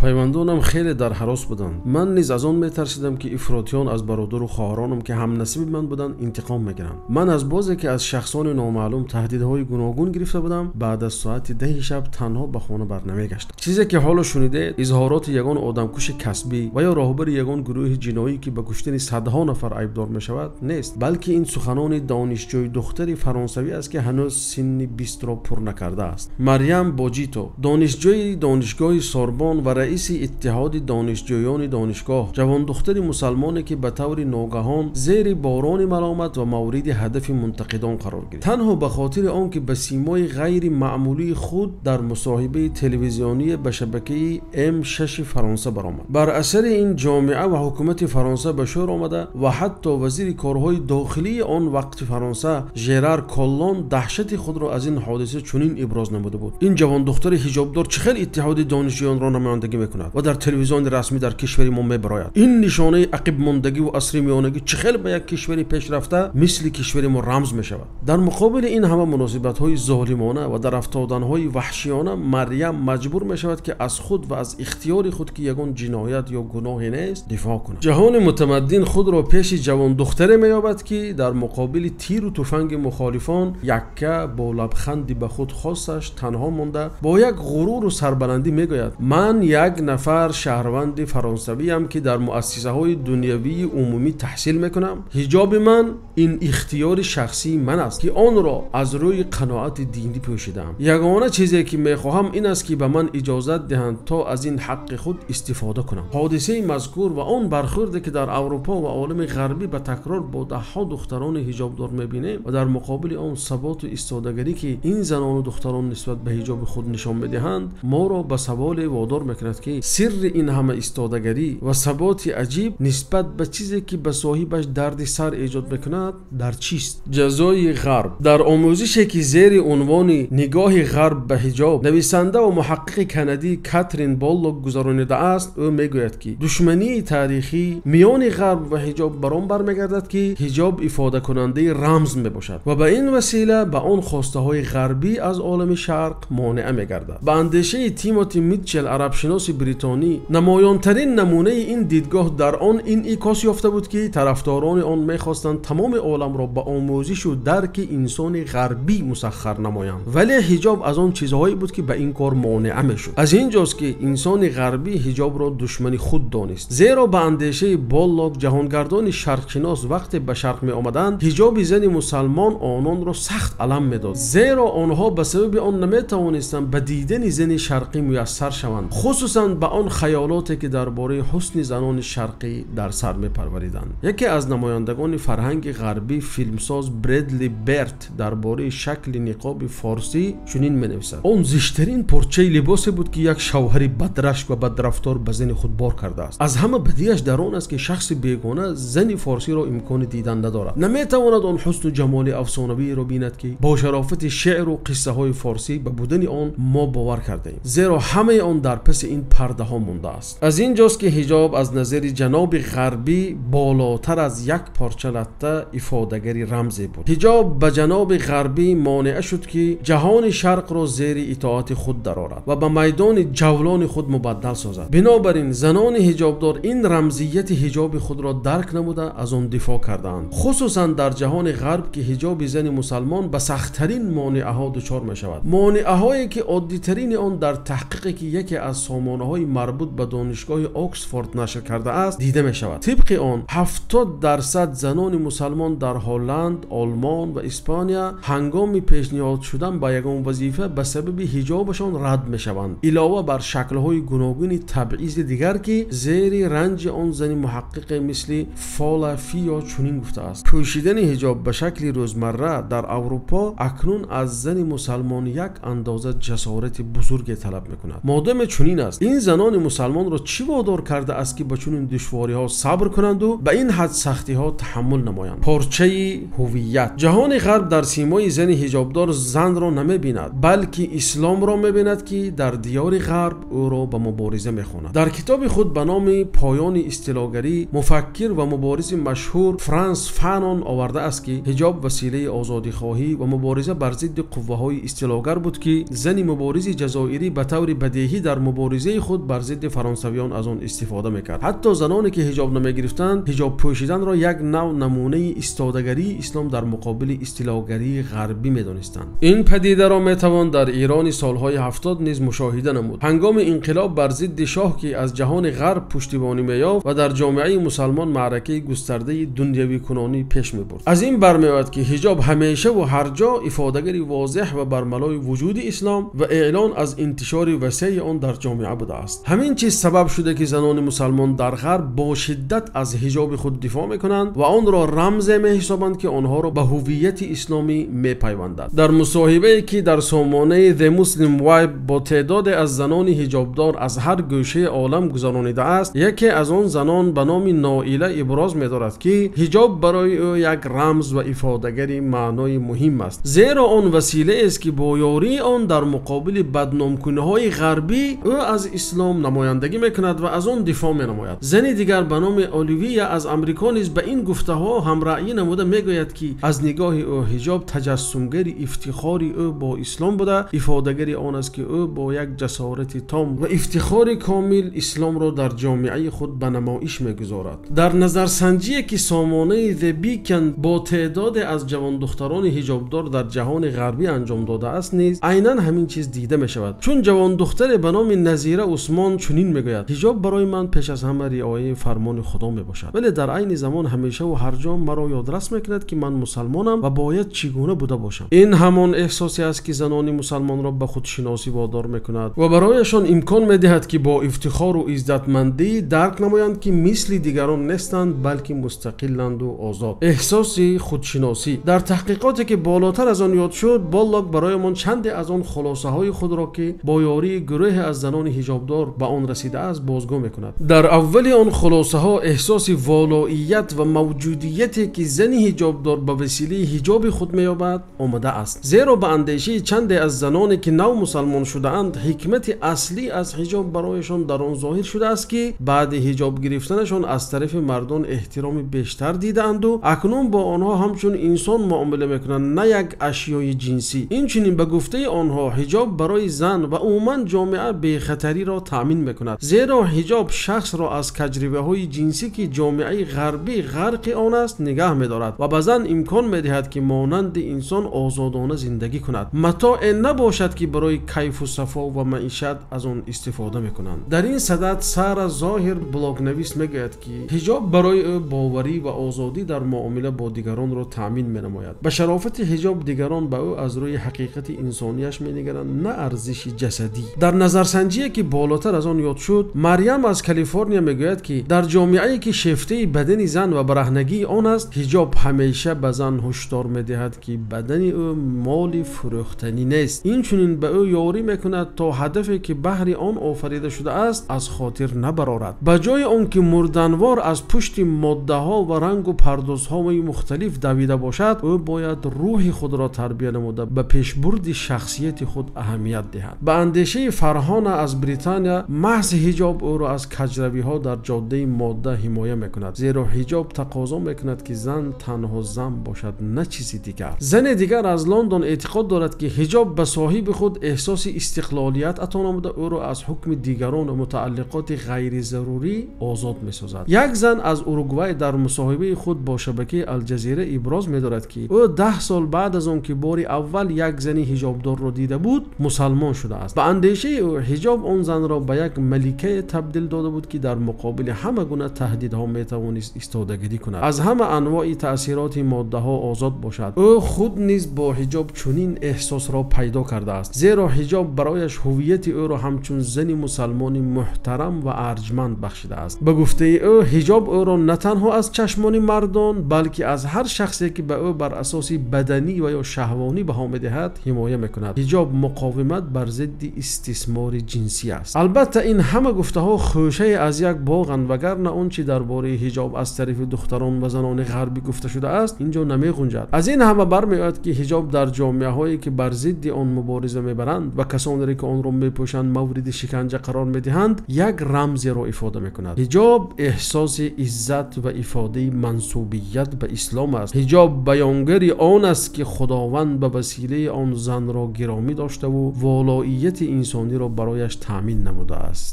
Пайвандонам хеле дар ҳарос буданд. Ман низ аз он метарсидам, ки ифротиён аз бародар ва хоҳаронам, ки ҳамнасаби ман буданд, интиқом мегиранд. Ман аз бозе ки аз шахсони номаълум таҳдидҳои гуногун гирифта будам, баъд аз соати 10 шаб танҳо ба хона барнамегаштам. Чизе ки ҳоло шунидед, изҳороти ягон одамкуши касбӣ ва ё роҳбари ягон гурӯҳи ҷиноӣ, ки ба куштани садҳо нафар айбдор мешавад, нест, балки ин суханони донишҷӯи духтари фаронсавӣ аст, ки ҳанӯз синни 20-ро пур накардааст. Марям Боҷито, донишҷӯи донишгоҳи Сорбон ва раиси иттиҳоди донишҷӯёни донишгоҳ, ҷавон духтари мусулмоне, ки ба таври ногаҳон зери борони маломат ва мавриди ҳадафи мунтақидон қарор гирифт, танҳо ба хотири он ки ба симои ғайримаъмулии худ дар мусоҳибаи телевизионӣ ба шабакаи M6 Фаронса баромад. Бар асари ин ҷомеа ва ҳукумати Фаронса ба шӯр омада ва ҳатто вазири корҳои дохилии он вақти Фаронса Жерар Коллон даҳшати худро аз ин ҳодиса чунин иброз намуда буд: ин ҷавон духтари ҳиҷобдор чӣ хел иттиҳоди донишҷӯёнро намояндагӣ мекунад ва дар телевизиони расмӣ дар кишвари мо мебарояд. Ин нишонаи ақибмондагӣ ва асри миёнагӣ чӣ хел ба як кишвари пешрафта мисли кишвари мо рамз мешавад. Дар муқобили ин ҳама муносибатҳои золимона ва дар афтоданҳои ваҳшиёна, Марям маҷбур мешавад, ки аз худ ва аз ихтиёри худ, ки ягон ҷиноят ё гуноҳе нест, дифоъ кунад. Ҷаҳони мутамаддин худро пеши ҷавон духтаре меёбад, ки дар муқобили тиру туфанги мухолифон якка бо лабханди ба худ хосаш танҳо монда, бо як ғурур ва сарбаландӣ мегӯяд: ман як нафар шаҳрванди фаронсавиям, ки дар муассисаҳои дунявии умумӣ таҳсил мекунам. Ҳиҷоби ман ин ихтиёри шахсии ман аст, ки онро аз рӯи қаноати динӣ пӯшидаам. Ягона чизе ки мехоҳам ин аст, ки ба ман иҷозат диҳанд то аз ин ҳаққи худ истифода кунам. Ҳодисаи мазкур ва он бархӯрде ки дар Аврупо ва олами ғарбӣ ба такрор бо даҳҳо духтарони ҳиҷобдор мебинем ва дар муқобили он собот ва истодагарӣ, ки ин занон ва духтарон нисбат ба ҳиҷоби худ нишон медиҳанд, моро ба саволе водор мекунад, ки сирри ин ҳама истодагарӣ ва собити аҷиб нисбат ба чизе ки ба соҳибаш дарди сар эҷод мекунад дар чист? Ҷазои Ғарб. Дар омӯзише ки зери унвони нигоҳи Ғарб ба ҳиҷоб нависанда ва муҳаққиқи канадӣ Катрин Боллок гузаронидааст, ӯ мегӯяд, ки душмании таърихӣ миёни Ғарб ва ҳиҷоб бар он бармегардад, ки ҳиҷоб ифодакунандаи рамз мебошад ва ба ин васила ба он хостаҳои ғарбӣ аз олами Шарқ монеа мегардад. Ба андешаи Тимоти Митчелл, арабшиноси бритонӣ, намоёнтарин намунаи ин дидгоҳ дар он инъикос ёфта буд, ки тарафдорони он мехостанд тамоми оламро ба омӯзиш ва дарки инсони ғарбӣ мусаххар намоянд. Вале ҳиҷоб аз он чизҳое буд, ки ба ин кор монеа мешуд. Аз инҷост, ки инсони ғарбӣ ҳиҷобро душмани худ донист. Зеро ба андешаи Боллок, ҷаҳонгардони шарқшинос вақте ба шарқ меомаданд, ҳиҷоби зани мусулмон ононро сахт алам медод, зеро онҳо ба сабаби он наметавонистанд ба дидани зани шарқӣ муяссар шаванд, хусусан ба он хаёлоте ки дар бораи ҳусни занони шарқӣ дар сар мепарвариданд. Яке аз намояндагони фарҳанги ғарбӣ, филмсоз Бредли Берт, дар бораи шакли ниқоби форсӣ чунин менависад: он зиштарин порчаи либосе буд, ки як шавҳари бадрашк ва бадрафтор ба зани худ бор кардааст. Аз ҳама бадиаш дар он аст, ки шахси бегона зани форсиро имкони дидан надорад. Наметавонад он ҳусну ҷамоли афсонавиро бинад, ки бо шарофати шеър ва қиссаҳои форсӣ ба будани он мо бовар кардаем, зеро ҳамаи он дар паси ин пардаҳо мондааст. Аз инҷост, ки ҳиҷоб аз назари ҷаноби ғарбӣ болотар аз як парча латта ифодагари рамзе буд. Ҳиҷоб ба ҷаноби ғарбӣ монеа шуд, ки ҷаҳони шарқро зери итоати худ дарорад ва ба майдони ҷавлони худ мубаддал созад. Бинобар ин занони ҳиҷобдор ин рамзияти ҳиҷоби худро дарк намуда аз он дифоъ кардаанд, хусусан дар ҷаҳони ғарб, ки ҳиҷоби зани мусулмон ба сахттарин монеаҳо дучор мешавад. Монеаҳое ки оддитарини он дар таҳқиқе ки яке аз сомонаҳои марбут ба донишгоҳи Оксфорд нашр кардааст дида мешавад. Тибқи он 70% занони мусулмон дар Ҳолланд, Олмон ва Испания ҳангоми пешниҳод шудан ба ягон вазифа ба сабаби ҳиҷобашон рад мешаванд. Илова бар шаклҳои гуногуни табъизи дигар, ки зери ранҷи он зани муҳаққиқ мисли Фола Фио чунин гуфтааст: пӯшидани ҳиҷоб ба шакли рӯзмарра дар Аврупо акнун аз зани мусулмон як андоза ҷасорати бузурге талаб мекунад. Модаме чунин аст, ин занони мусулмонро чӣ водор кардааст, ки ба чунин душвориҳо сабр кунанд ва ба ин ҳад сахтиҳо таҳаммул намоянд? Порчаи ҳувият. Ҷаҳони ғарб дар симои зани ҳиҷобдор занро намебинад, балки исломро мебинад, ки дар диёри ғарб ӯро ба мубориза мехонад. Дар китоби худ ба номи Поёни истилогарӣ, муфаккир ва муборизи машҳур Франс Фанон овардааст, ки ҳиҷоб василаи озодихоҳӣ ва мубориза бар зидди қувваҳои истилогар буд, ки зани муборизи ҷазоирӣ ба таври бадеҳӣ дар мубориза мубориза худ бар зидди фаронсавиён аз он истифода мекард. Ҳатто заноне ки ҳиҷоб намегирифтанд, ҳиҷоб пӯшиданро як навъ намунаи истодагарии ислом дар муқобили истилогарии ғарбӣ медонистанд. Ин падидаро метавон дар Эрони солҳои 70 низ мушоҳида намуд. Ҳангоми инқилоб бар зидди шоҳ, ки аз ҷаҳони ғарб пуштибонӣ меёфт ва дар ҷомеаи мусулмон маъракаи густардаи дунявикунонӣ пеш мебурд. Аз ин бармеояд, ки ҳиҷоб ҳамеша ва ҳар ҷо ифодагари возеҳ ва бармалои вуҷуди ислом ва эълон аз интишори васеи он дар ҷомеа будааст. Ҳамин чиз сабаб шуда, ки занони мусулмон дар ғарб бо шиддат аз ҳиҷоби худ дифоъ мекунанд ва онро рамзе меҳисобанд, ки онҳоро ба ҳувияти исломӣ мепайвандад. Дар мусоҳибае, ки дар сомонаи The Muslim Vibe бо теъдоде аз занони ҳиҷобдор аз ҳар гӯшаи олам гузаронидааст, яке аз он занон ба номи Ноила иброз медорад, ки ҳиҷоб барои ӯ як рамз ва ифодагари маънои муҳим аст, зеро он василаест, ки бо ёрии он дар муқобили бадномкуниҳои ғарбӣ ӯ аз ислом намояндагӣ мекунад ва аз он дифоъ менамояд. Зани дигар ба номи Оливия аз Амрико низ ба ин гуфтаҳо ҳамроҳӣ намуда мегӯяд, ки аз нигоҳи ӯ ҳиҷоб таҷассумгари ифтихори ӯ бо ислом буда, ифодагари он аст, ки ӯ бо як ҷасорати том ва ифтихори комил исломро дар ҷомеаи худ ба намоиш мегузорад. Дар назарсанҷие, ки сомонаи The Beacon бо теъдоде аз ҷавондухтарони ҳиҷобдор дар ҷаҳони ғарбӣ анҷом додааст, низ айнан ҳамин чиз дида мешавад. Чун ҷавондухтаре ба номи Назира Усмон чунин мегӯяд: ҳиҷоб барои ман пеш аз ҳама риояи фармони Худо мебошад, вале дар айни замон ҳамеша ва ҳар ҷо маро ёдрас мекунад, ки ман мусулмонам ва бояд чӣ гуна буда бошам. Ин ҳамон эҳсосе аст, ки занони мусулмонро ба худшиносӣ водор мекунад ва барояшон имкон медиҳад, ки бо ифтихор ва иззатмандӣ дарк намоянд, ки мисли дигарон нестанд, балки мустақиланд ва озод. Эҳсоси худшиносӣ. Дар таҳқиқоте, ки болотар аз он ёд шуд, Боллок барои мо чанде аз он хулосаҳои худро, ки бо ёрии гурӯҳе аз занони ҳиҷобдор ба он расидааст, бозгӯ мекунад. Дар аввали он хулосаҳо эҳсоси волоият ва мавҷудияте, ки зани ҳиҷобдор ба василаи ҳиҷоби худ меёбад, омадааст. Зеро ба андешаи чанде аз заноне, ки нав мусулмон шудаанд, ҳикмати аслӣ аз ҳиҷоб барояшон дар он зоҳир шудааст, ки баъд ҳиҷоб гирифтанашон аз тарафи мардон эҳтироми бештар дидаанд ва акнун бо онҳо ҳамчун инсон муомила мекунанд, на як ашёи ҷинсӣ. Инчунин ба гуфтаи онҳо ҳиҷоб барои зан ва умуман ҷомеа бехатариро таъмин мекунад, зеро ҳиҷоб шахсро аз каҷравиҳои ҷинсӣ, ки ҷомеаи ғарбӣ ғарқи он аст, нигаҳ медорад ва ба зан имкон медиҳад, ки монанди инсон озодона зиндагӣ кунад. Матоъе набошад, ки барои кайфу сафо ва маишат аз он истифода мекунанд. Дар ин садад Сара Зоҳир блогнавис мегӯяд, ки ҳиҷоб барои ӯ боварӣ ва озодӣ дар муомила бо дигаронро таъмин менамояд. Ба шарофати ҳиҷоб дигарон ба ӯ аз рӯи ҳақиқати инсонияш менигаранд, на арзиши ҷасадӣ. Дар назарсанҷие, ки болотар аз он ёд шуд, Марям аз Калифорния мегӯяд, ки дар ҷомеае, ки шефтаи бадани зан ва бараҳнагии он аст, ҳиҷоб ҳамеша ба зан ҳушдор медиҳад, ки бадани ӯ моли фурӯхтанӣ нест. Инчунин ба ӯ ёрӣ мекунад, то ҳадафе, ки баҳри он офарида шудааст, аз хотир набарорад. Ба ҷои он ки мурданвор аз пушти моддаҳо ва ранг ва пардозҳои мухталиф давида бошад, ӯ бояд рӯҳи худро тарбия намуда ба пешбурди шахсияти худ аҳамият диҳад. Ба андешаи Фарҳона аз Британия, маҳз ҳиҷоб ӯро аз каҷравиҳо дар ҷодаи модда ҳимоя мекунад, зеро ҳиҷоб тақозо мекунад, ки зан танҳо зан бошад, на чизи дигар. Зани дигар аз Лондон эътиқод дорад, ки ҳиҷоб ба соҳиби худ эҳсоси истиқлолият ато намуда ӯро аз ҳукми дигарон ва мутааллиқоти ғайризарурӣ озод месозад. Як зан аз Уругвай дар мусоҳибаи худ бо шабакаи Алҷазира иброз медорад, ки ӯ 10 сол баъд аз он ки бори аввал як зани ҳиҷобдорро дида буд, мусулмон шудааст. Ба андешаи ӯ ҳиҷоб он занро ба як маликае табдил дода буд, ки дар муқобили ҳама гуна таҳдидҳо метавонист истодагӣ кунад, аз ҳама анвои таъсироти моддаҳо озод бошад. Ӯ худ низ бо ҳиҷоб чунин эҳсосро пайдо кардааст, зеро ҳиҷоб барояш ҳувияти ӯро ҳамчун зани мусулмони муҳтарам ва арҷманд бахшидааст. Ба гуфтаи ӯ ҳиҷоб ӯро на танҳо аз чашмони мардон, балки аз ҳар шахсе, ки ба ӯ бар асоси баданӣ ва ё шаҳвонӣ баҳо медиҳад, ҳимоя мекунад. Ҳиҷоб муқовимат бар зидди истисмори ҷинсӣ аст. Албатта ин ҳама гуфтаҳо хӯшае аз як боғанд, вагарна он чи дар бораи ҳиҷоб аз тарафи духтарон ва занони ғарбӣ гуфта шудааст, инҷо намеғунҷад. Аз ин ҳама бармеояд, ки ҳиҷоб дар ҷомеаҳое, ки бар зидди он мубориза мебаранд ва касоне, ки онро мепӯшанд, мавриди шиканҷа қарор медиҳанд, як рамзеро ифода мекунад. Ҳиҷоб эҳсоси иззат ва ифодаи мансубият ба ислом аст. Ҳиҷоб баёнгари он аст, ки Худованд ба василаи он занро гиромӣ доштаву волоияти инсониро барояш таъмин намудааст.